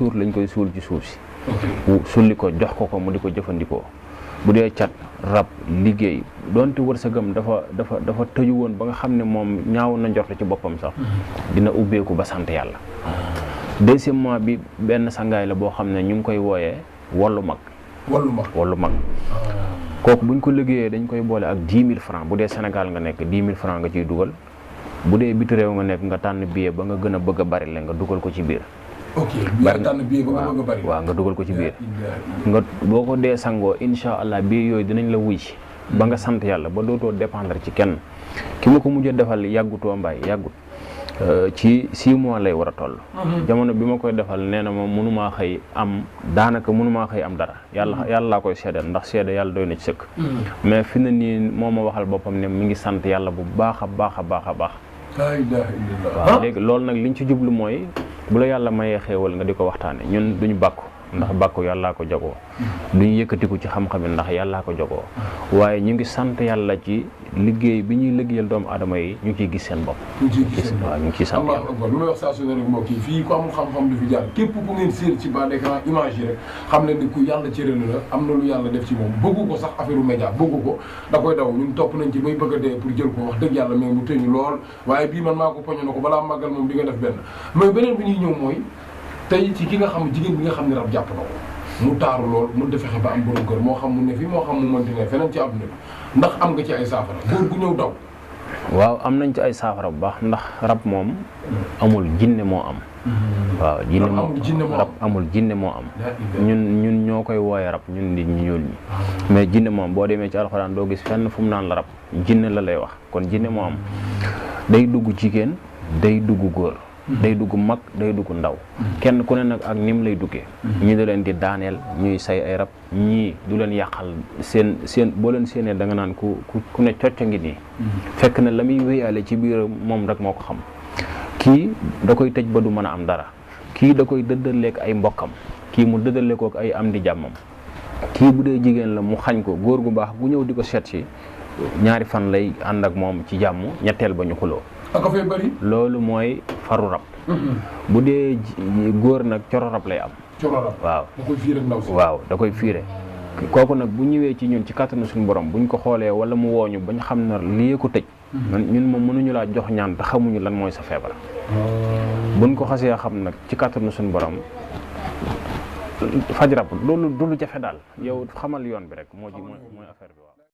suur lañ koy suul ci suuf si sulli ko jox ko mu di ko jëfandikoo. bu dee cat rab liggéey doonte wërsëgam dafa tëju woon ba nga xam ne moom ñaaw na njort ci boppam sax dina ubbeeku ba sant yàlla. deuxièmement bi benn sangaay la boo xam ne ñu ngi koy wooyee wallu mag. wallu mag kooku buñ ko liggéeyee dañ koy boole ak 10 000 francs bu dee Sénégal nga nekk 10 000 francs nga ciy dugal bu dee biti réew nga nekk nga tànn billet ba nga gën a bëgg a bari la nga dugal ko ci biir. ok billet tànn billet ba nga bëgg a bari. waaw nga dugal ko ci biir. nga boo ko dee sangoo incha allah billet yooyu dinañ la wuy ci ba nga sant yàlla ba dootoo dépendre ci kenn ki ma ko mujjee defal yàggutoo mbaay yàggut. ci 6 mois lay war a toll. jamono bi ma koy defal nee na moom mënumaa xëy am daanaka mënumaa xëy am dara yàlla laa koy seedeel ndax seede yàlla doy na ci sëkk. mais fi na nii moo ma waxal boppam ne mi ngi sant yàlla bu baax a baax a baax a baax. laa ilaaha illallaah. waaw léegi loolu nag liñ ci jublu mooy bu la yàlla mayee xéewal nga di ko waxtaane ñun duñu bàkku ndax bàkku yàllaa ko jagoo duñu yëkkatiku ci xam-xam yi ndax yàllaa ko jagoo waaye ñu ngi sant yàlla ci liggéey bi ñuy liggéeyal doomu aadama yi ñu ngi ciy gis seen bopp. waaw ñu ngi ciy sant yàlla. lu may wax saa su ne rek mbokk yi fii ku amul xam-xam du fi jaar képp ku ngeen séen ci bas d'écran image yi rek xam ne ni ku yàlla cëral la am na lu yàlla def ci moom bëggu ko sax affaire média bëggu ko da koy daw ñun topp nañ ci bay bëgg a dee pour jël ko wax dëgg yàlla mais mu tëñu lool waaye bii man maa ko poñe na ko balaa màggal moom di nga def benn mais beneen bi ñuy ñëw mooy tey ci ki nga xam jigéen bi nga xam ne rab jàpp na ko mu taaru lool mu fexe ba am borom kër moo xam mu ne fii moo xam mu mënti ne feneen ci àdduna bi ndax am nga ci ay saafara góor gu ñëw daw. waaw am nañ ci ay saafara bu baax ndax rab moom amul jinne moo am. waaw rab amul jinne moo am. ñun ñoo koy wooye rab ñun nit ñi ñuul ñi mais jinne moom boo demee ci alxuraan doo gis fenn fu mu naan la rab jinne la lay wax kon jinne moo am day dugg jigéen day dugg góor. day dugg mag day dugg ndaw kenn ku ne nag ak nim lay duggee ñii da leen di daaneel ñuy say ay rab ñii du leen yàqal seen boo leen séenee da nga naan ku ne cocca ngi nii fekk na la muy wéyaale ci biir moom rek moo ko xam kii da koy tëj ba du mën a am dara kii da koy dëddaleek ay mbokkam kii mu dëddale ko ak ay am di jàmmam kii bu dee jigéen la mu xañ ko góor gu baax gu ñëw di ko seet si ñaari fan lay ànd ak moom ci jàmm ñetteel ba ñu xuloo ak fay bari loolu mooy faru rab bu dee góor nag coro rab lay am waaw da koy fiire ndaw si waaw da koy fiire kooku nag bu ñëwee ci ñun ci kàttanu suñu borom buñ ko xoolee wala mu wooñu bañ xam ne lii ko tëj ñun moom mënuñu laa jox ñaan te xamuñu lan mooy sa feebar buñ ko xasee xam nag ci kàttanu suñu borom faj rab loolu du lu jafe daal yow xamal yoon bi rek mooy affaire bi.